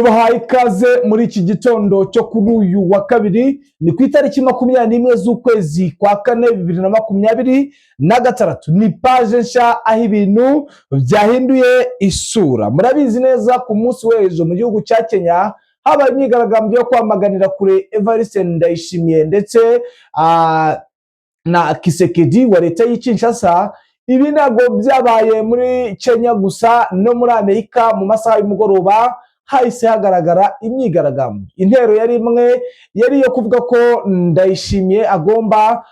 Tubahaye ikaze muri iki gitondo cyo kuri uyu wa kabiri, ni ku itariki 21 z'ukwezi kwa kane 2026. Ni page nshya aho ibintu byahinduye isura. Murabizi neza, ku munsi w'ejo mu gihugu cya Kenya habaye imyigaragambyo yo kwamaganira kure Evariste Ndayishimiye ndetse na Tshisekedi wa leta y'i Kinshasa. Ibi ntabwo byabaye muri Kenya gusa, no muri Amerika mu masaha y'umugoroba hahise hagaragara imyigaragambyo. Intero yari imwe, yari iyo kuvuga ko Ndayishimiye agomba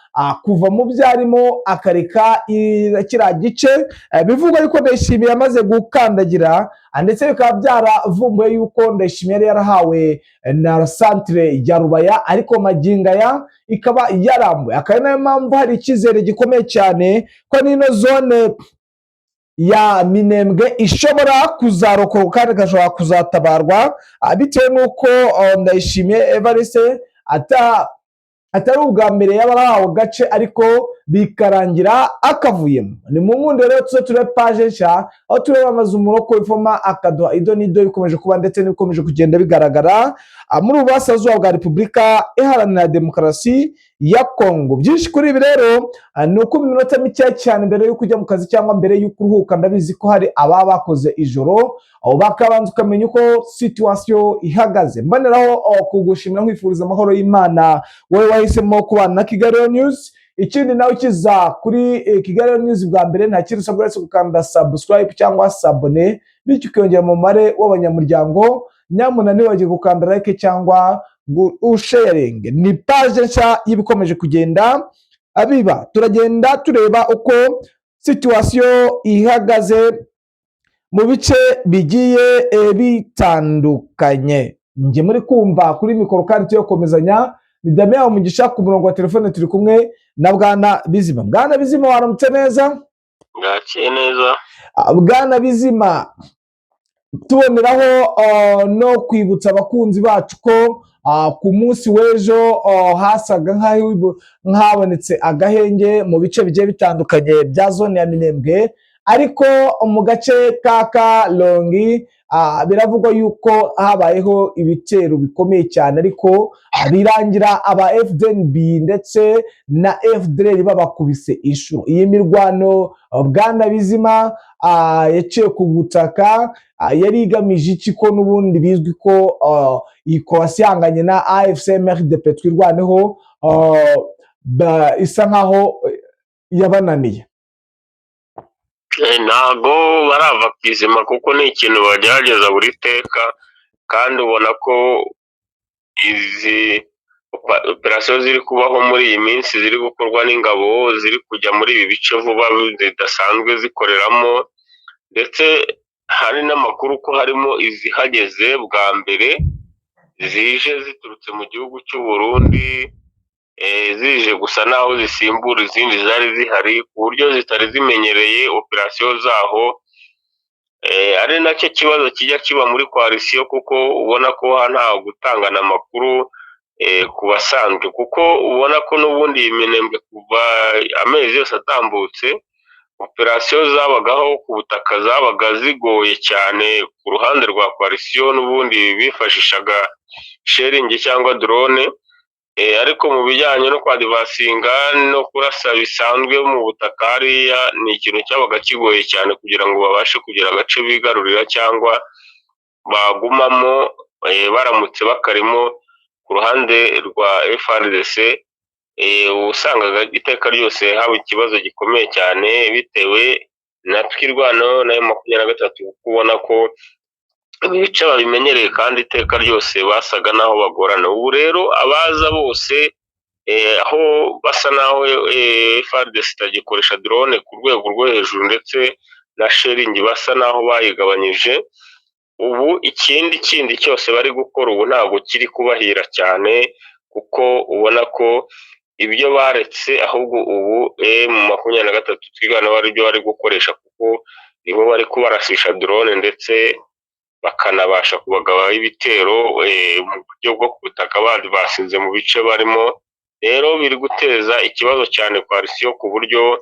kuva mu byo arimo, akareka kiriya gice bivugwa yuko Ndayishimiye amaze gukandagira, ndetse bikaba byaravumbuwe yuko Ndayishimiye yari yarahawe na centre ya Rubaya, ariko magingo aya ikaba yarambuye. Akaba ari nayo mpamvu hari icyizere gikomeye cyane ko n'ino zone ya Minembwe ishobora kuzarokorwa kandi igashobora kuzatabarwa, bitewe n'uko Ndayishimiye Evariste atari ubwa mbere yaba arahawe agace ariko bikarangira akavuyemo. Ni mu nkundo rero tuze turebe page nshya, aho tureba amazu umuroko ifoma akaduha ido n'ido bikomeje kuba ndetse n'ibikomeje kugenda bigaragara muri ubu burasirazuba bwa Repubulika Iharanira Demokarasi ya Kongo. Byinshi kuri ibi rero ni uko mu minota mikeya cyane mbere y'uko ujya mu kazi cyangwa mbere y'uko uruhuka, ndabizi ko hari ababa bakoze ijoro, aho bakabanza ukamenya uko situation ihagaze. Mboneraho kugushimira, nkwifuriza amahoro y'Imana, wowe wahisemo kubana na Kigali News. Ikindi nawe ukiza kuri Kigali News bwa mbere, nta kintu usabwa uretse gukanda subscribe cyangwa s'abonner, bityo ukiyongera mu mubare w'abanyamuryango. Nyamuna ntiwibagirwe gukanda like cyangwa ngo usharinge. Ni page nshya y'ibikomeje kugenda abiba. Turagenda tureba uko situation ihagaze mu bice bigiye bitandukanye. Njye muri kumva kuri mikoro kandi tuyokomezanya ni Damian Umugisha. Ku murongo wa telefone turi kumwe na Bwana Bizima. Bwana Bizima, waramutse neza? Bwakeye neza. Bwana Bizima, tuboneraho no kwibutsa abakunzi bacu ko ku munsi w'ejo hasaga nk'ahabonetse agahenge mu bice bigiye bitandukanye bya zone ya Minembwe, ariko mu gace ka Kalongi biravugwa yuko habayeho ibitero bikomeye cyane, ariko birangira aba FDNB ndetse na FDLR babakubise inshuro. Iyi mirwano, Bwana Bizima, yaciye ku butaka, yari igamije iki, ko n'ubundi bizwi ko iyi coalition ihanganye na AFC MRDP Twirwaneho isa nkaho yabananiye? Ntago barava ku izima, kuko ni ikintu bagerageza buri teka, kandi ubona ko izi operasiyo ziri kubaho muri iyi minsi ziri gukorwa n'ingabo ziri kujya muri ibi bice vuba zidasanzwe zikoreramo, ndetse hari n'amakuru ko harimo izihageze bwa mbere zije ziturutse mu gihugu cy'u Burundi, zije gusa naho zisimbura izindi zari zihari, ku buryo zitari zimenyereye operasiyo zaho, ari nacyo kibazo kijya kiba muri coalition, kuko ubona ko nta gutangana amakuru ku basanzwe, kuko ubona ko n'ubundi iyi Minembwe kuva amezi yose atambutse, operasiyo zabagaho ku butaka zabaga zigoye cyane ku ruhande rwa coalition. N'ubundi bifashishaga shelling cyangwa drone, ariko mu bijyanye no kwadvancinga no kurasa bisanzwe mu butaka hariya, ni ikintu cyabaga kigoye cyane kugira ngo babashe kugira agace bigarurira cyangwa bagumamo baramutse bakarimo. Ku ruhande rwa FARDC usangaga iteka ryose haba ikibazo gikomeye cyane bitewe na Twirwaneho na M23, kuko ubona ko ibice babimenyereye kandi iteka ryose basaga naho bagorana. Ubu rero abaza bose, aho basa naho FARDC itagikoresha drone ku rwego rwo hejuru, ndetse na shelling basa naho bayigabanyije, ubu ikindi kindi cyose bari gukora ubu ntabwo kiri kubahira cyane, kuko ubona ko ibyo baretse ahubwo ubu M23 Twirwaneho ari byo bari gukoresha, kuko nibo bari kubarasisha drone ndetse bakanabasha kubagabaho ibitero mu buryo bwo ku butaka basize mu bice barimo. Rero biri guteza ikibazo cyane coalition, ku buryo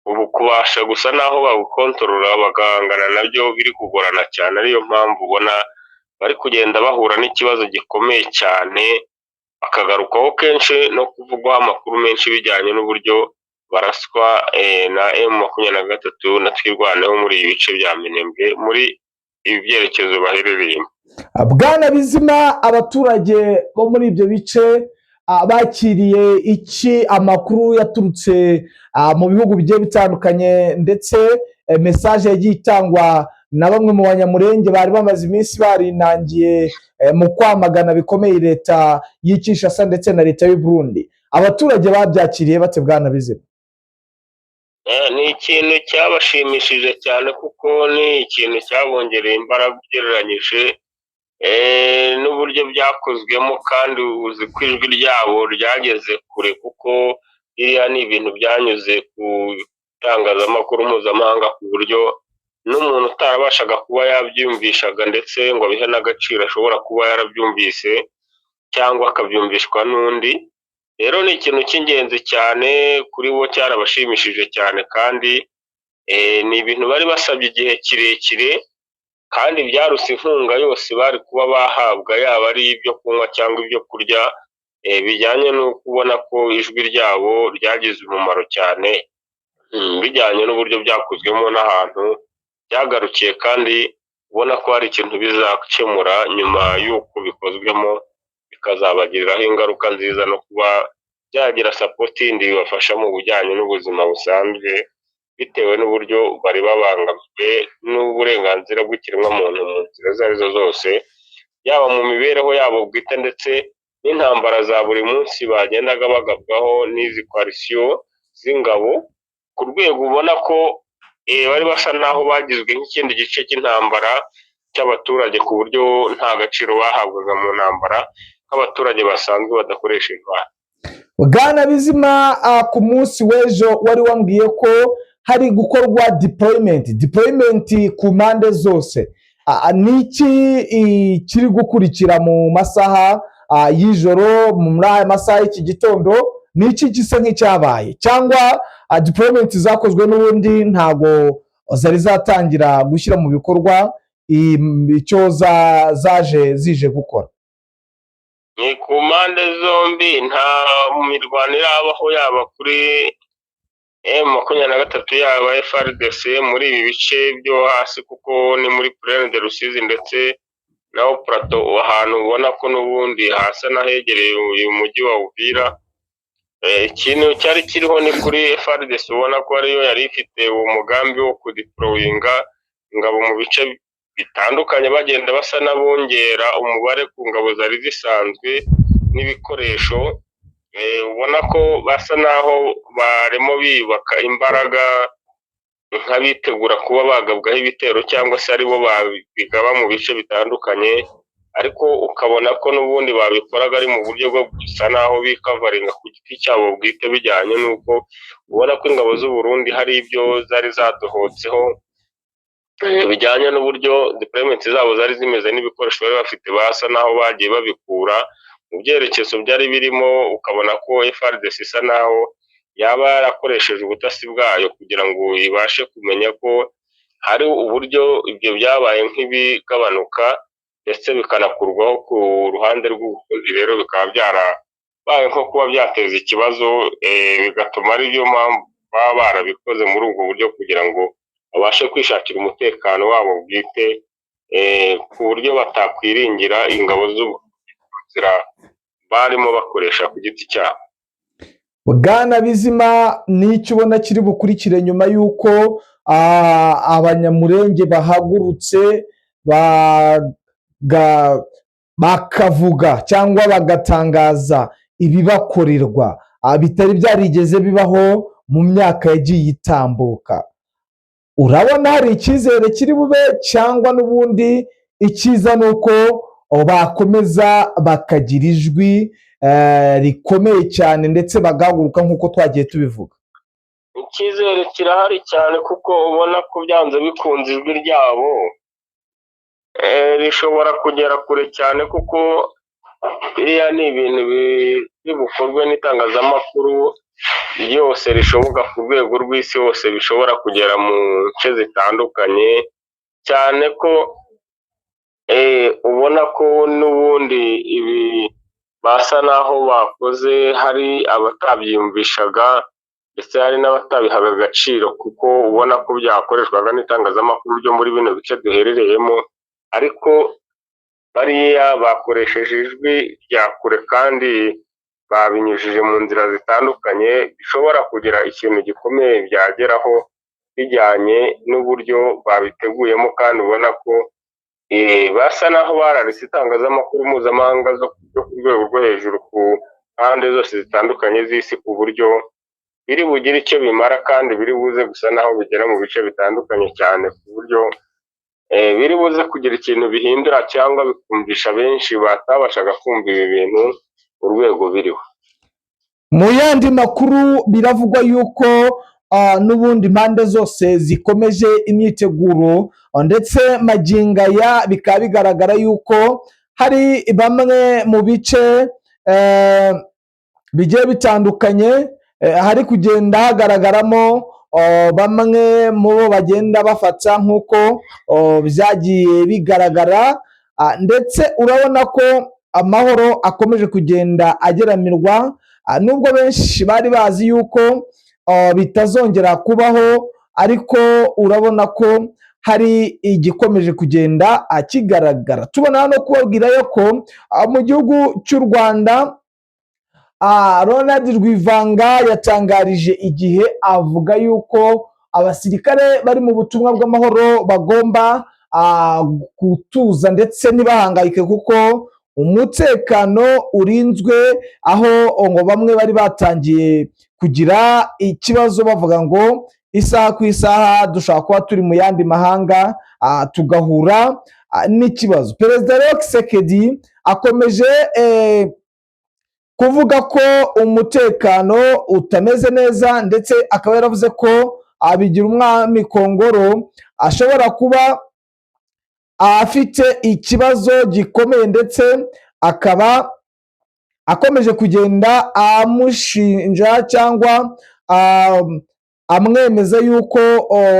ubu kubasha gusa naho babukontorora bagahangana nabyo biri kugorana cyane, ariyo mpamvu ubona bari kugenda bahura n'ikibazo gikomeye cyane, bakagarukwaho kenshi no kuvugwaho amakuru menshi bijyanye n'uburyo baraswa na M23 na Twirwaneho muri ibi bice bya Minembwe, muri ibi byerekezo baherereyemo. Bwana Bizima, abaturage bo muri ibyo bice bakiriye iki amakuru yaturutse mu bihugu bigiye bitandukanye, ndetse message yagiye itangwa na bamwe mu Banyamurenge bari bamaze iminsi barinangiye mu kwamagana bikomeye leta y'i Kinshasa ndetse na leta y'u Burundi? Abaturage babyakiriye bate, bwana Bizima? Ni ikintu cyabashimishije cyane, kuko ni ikintu cyabongereye imbaraga ugereranyije n'uburyo byakozwemo, kandi uzi ko ijwi ryabo ryageze kure, kuko biriya ni ibintu byanyuze ku itangazamakuru mpuzamahanga, ku buryo n'umuntu utarabashaga kuba yabyumvishaga ndetse ngo abihe n'agaciro ashobora kuba yarabyumvise cyangwa akabyumvishwa n'undi. Rero ni ikintu cy'ingenzi cyane kuri bo, cyarabashimishije cyane, kandi ni ibintu bari basabye igihe kirekire, kandi byaruse inkunga yose bari kuba bahabwa, yaba ari ibyo kunywa cyangwa ibyo kurya, bijyanye no kubona ko ijwi ryabo ryagize umumaro cyane, bijyanye n'uburyo byakozwemo n'ahantu byagarukiye, kandi ubona ko hari ikintu bizakemura nyuma y'uko bikozwemo, bikazabagiriraho ingaruka nziza no kuba byagira support yindi bibafasha mu bijyanye n'ubuzima busanzwe, bitewe n'uburyo bari babangamiwe n'uburenganzira bw'ikiremwamuntu mu nzira izo arizo zose, yaba mu mibereho yabo bwite ndetse n'intambara za buri munsi bagendaga bagabwaho n'izi coalition z'ingabo, ku rwego ubona ko bari basa n'aho bagizwe nk'ikindi gice cy'intambara cy'abaturage, ku buryo nta gaciro bahabwaga mu ntambara nk'abaturage basanzwe badakoresha intwaro. Bwana Bizima, ku munsi w'ejo wari wambwiye ko hari gukorwa deployment ku mpande zose. Ni iki kiri gukurikira mu masaha y'ijoro, muri aya masaha y'iki gitondo? Ni iki gisa nk'icyabaye, cyangwa deployment zakozwe n'ubundi ntago zari zatangira gushyira mu bikorwa icyo zaje zije gukora? Ni ku mpande zombi, nta mirwano irabaho, yaba kuri M23 yaba FARDC muri ibi bice byo hasi, kuko ni muri Plaine de Rusizi ndetse na Plateau, ahantu ubona ko n'ubundi hasa n'ahegereye uyu mujyi wa Uvira. Ikintu cyari kiriho ni kuri FARDC, ubona ko ariyo yari ifite uwo mugambi wo kudeployinga ingabo mu bice bitandukanye, bagenda basa n'abongera umubare ku ngabo zari zisanzwe n'ibikoresho. Ubona ko basa n'aho barimo biyubaka imbaraga nk'abitegura kuba bagabwaho ibitero, cyangwa se aribo babigaba mu bice bitandukanye, ariko ukabona ko n'ubundi babikoraga ari mu buryo bwo gusa n'aho bikavaringa ku giti cyabo bwite, bijyanye n'uko ubona ko ingabo z'u Burundi hari ibyo zari zadohotseho, bijyanye n'uburyo deployment zabo zari zimeze n'ibikoresho bari bafite, basa n'aho bagiye babikura mu byerekezo byari birimo. Ukabona ko FARDC isa n'aho yaba yarakoresheje ubutasi bwayo kugira ngo ibashe kumenya ko hari uburyo ibyo byabaye nk'ibigabanuka, ndetse bikanakurwaho ku ruhande rw'ubuvuzi. Rero bikaba byarabaye nko kuba byateza ikibazo, bigatuma ari byo mpamvu baba barabikoze muri ubwo buryo, kugira ngo babashe kwishakira umutekano wabo bwite, ku buryo batakwiringira ingabo z'u barimo bakoresha ku giti cyabo. Bwana Bizima, n'icyo ubona kiri bukurikire nyuma y'uko Abanyamurenge bahagurutse bakavuga cyangwa bagatangaza ibibakorerwa bitari byarigeze bibaho mu myaka yagiye itambuka, urabona hari icyizere kiri bube, cyangwa n'ubundi icyiza ni uko bakomeza bakagira ijwi rikomeye cyane ndetse bagahaguruka nk'uko twagiye tubivuga? Icyizere kirahari cyane, kuko ubona ko byanze bikunze ijwi ryabo rishobora kugera kure cyane, kuko biriya ni ibintu biri bukorwe n'itangazamakuru ryose rishoboka ku rwego rw'isi hose, bishobora kugera mu nce zitandukanye, cyane ko Ubona ko n'ubundi ibi basa n'aho bakoze hari abatabyiyumvishaga, ndetse hari n'abatabihaga agaciro, kuko ubona ko byakoreshwaga n'itangazamakuru ryo muri bino bice duherereyemo, ariko bariya bakoresheje ijwi rya kure kandi babinyujije mu nzira zitandukanye, bishobora kugira ikintu gikomeye byageraho bijyanye n'uburyo babiteguyemo, kandi ubona ko basa n'aho bararitse itangazamakuru mpuzamahanga zo ku rwego rwo hejuru ku mpande zose zitandukanye z'isi, ku buryo biri bugire icyo bimara kandi biri buze gusa n'aho bigera mu bice bitandukanye cyane, ku buryo biri buze kugira ikintu bihindura cyangwa bikumvisha benshi batabashaga kumva ibi bintu urwego biriho. Mu yandi makuru, biravugwa yuko n'ubundi impande zose zikomeje imyiteguro, ndetse magingo aya bikaba bigaragara yuko hari bamwe mu bice bigiye bitandukanye hari kugenda hagaragaramo bamwe mu bo bagenda bafata nk'uko byagiye bigaragara, ndetse urabona ko amahoro akomeje kugenda ageramirwa, nubwo benshi bari bazi yuko bitazongera kubaho, ariko urabona ko hari igikomeje kugenda kigaragara. Tubona no kubabwira ko mu gihugu cy'u Rwanda, Ronald Rwivanga yatangarije Igihe avuga yuko abasirikare bari mu butumwa bw'amahoro bagomba gutuza ndetse ntibahangayike kuko umutekano urinzwe, aho ngo bamwe bari batangiye kugira ikibazo bavuga ngo isaha ku isaha dushobora kuba turi mu yandi mahanga tugahura n'ikibazo. Perezida rero Tshisekedi akomeje kuvuga ko umutekano utameze neza, ndetse akaba yaravuze ko abigira umwami Kongoro ashobora kuba afite ikibazo gikomeye, ndetse akaba akomeje kugenda amushinja cyangwa amwemeza yuko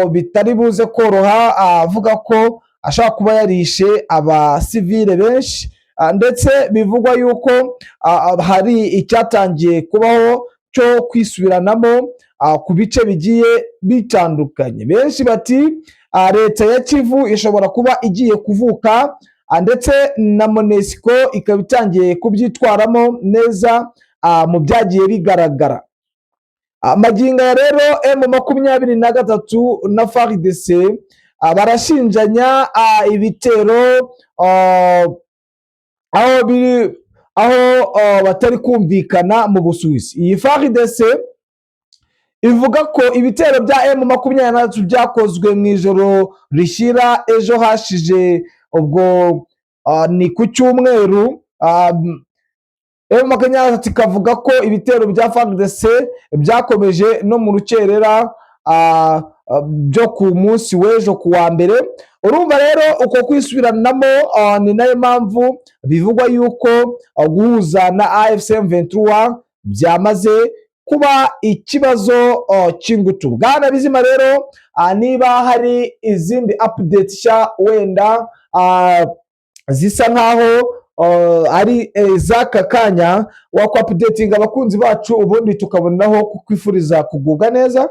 bitari buze koroha, avuga ko ashobora kuba yarishe abasivile benshi, ndetse bivugwa yuko hari icyatangiye kubaho cyo kwisubiranamo ku bice bigiye bitandukanye. Benshi bati leta ya Kivu ishobora kuba igiye kuvuka, ndetse na MONUSCO ikaba itangiye kubyitwaramo neza mu byagiye bigaragara. Magingo aya rero M23 na FARDC barashinjanya ibitero aho biri aho batari kumvikana mu Busuwisi. Iyi FARDC ivuga ko ibitero bya M23 byakozwe mu ijoro rishyira ejo hashije, ubwo ni ku cyumweru. M23 ikavuga ko ibitero bya FARDC byakomeje no mu rukerera byo ku munsi w'ejo ku wa mbere. Urumva rero uko kwisubiranamo, ni nayo mpamvu bivugwa yuko guhuza na AFC M23 byamaze kuba ikibazo cy'ingutu. Bwana Bizima rero, niba hari izindi update nshya wenda zisa nkaho ari z'aka kanya wakwa updatinga abakunzi bacu, ubundi tukabonaho kukwifuriza kugubwa neza.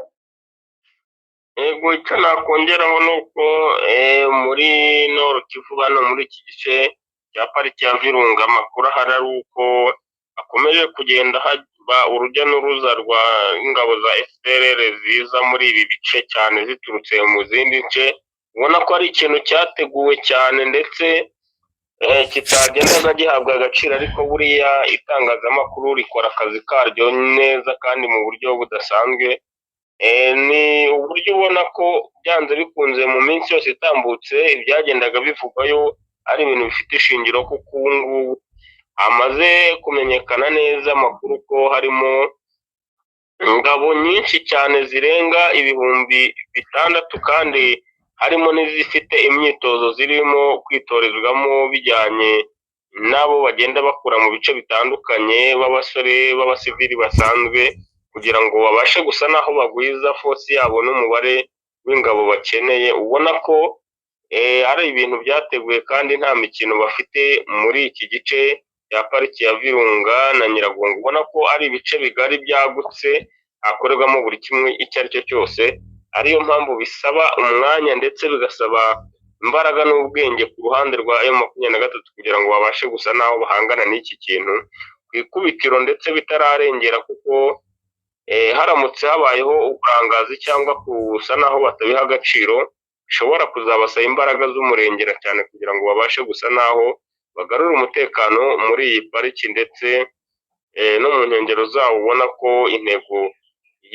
Yego, icyo nakongeraho ni uko muri Nord Kivu, hano muri iki gice cya Pariki ya Virunga, amakuru ahari ari uko hakomeje kugenda haba urujya n'uruza rw'ingabo za FDLR ziza muri ibi bice cyane ziturutse mu zindi nce, ubona ko ari ikintu cyateguwe cyane ndetse kitagendaga gihabwa agaciro, ariko buriya itangazamakuru rikora akazi karyo neza kandi mu buryo budasanzwe. Ni uburyo ubona ko byanze bikunze mu minsi yose itambutse ibyagendaga bivugwayo ari ibintu bifite ishingiro, kuko ubu ngubu hamaze kumenyekana neza amakuru ko harimo ingabo nyinshi cyane zirenga 6000, kandi harimo n'izifite imyitozo zirimo kwitorezwamo bijyanye n'abo bagenda bakura mu bice bitandukanye b'abasore b'abasivili basanzwe, kugira ngo babashe gusa n'aho bagwiza force yabo n'umubare w'ingabo bakeneye. Ubona ko ari ibintu byateguwe kandi nta mikino bafite muri iki gice cya pariki ya Virunga na Nyiragongo. Ubona ko ari ibice bigari byagutse, hakorerwamo buri kimwe icyo ari cyo cyose, ariyo mpamvu bisaba umwanya ndetse bigasaba imbaraga n'ubwenge ku ruhande rwa M23 kugira ngo babashe gusa n'aho bahangana n'iki kintu ku ikubitiro, ndetse bitararengera, kuko haramutse habayeho uburangazi cyangwa gusa n'aho batabiha agaciro, bishobora kuzabasaba imbaraga z'umurengera cyane kugira ngo babashe gusa n'aho bagarura umutekano muri iyi pariki ndetse no mu nkengero zawo. Ubona ko intego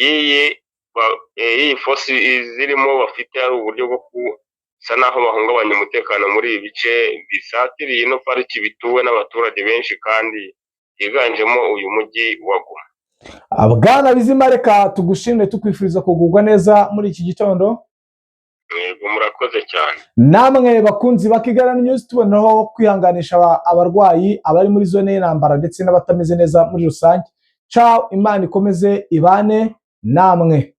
y'iyi force zirimo bafite ari uburyo bwo gusa n'aho bahungabanya umutekano muri ibi bice bisatiriye ino pariki, bituwe n'abaturage benshi kandi higanjemo uyu mujyi wa Goma. Bwana Bizima, reka tugushimire, tukwifuriza kugubwa neza muri iki gitondo. Yego, murakoze cyane. Namwe bakunzi ba Kigali News, tubonaho kwihanganisha abarwayi, abari muri zone y'intambara ndetse n'abatameze neza muri rusange. Ciao, Imana ikomeze ibane namwe.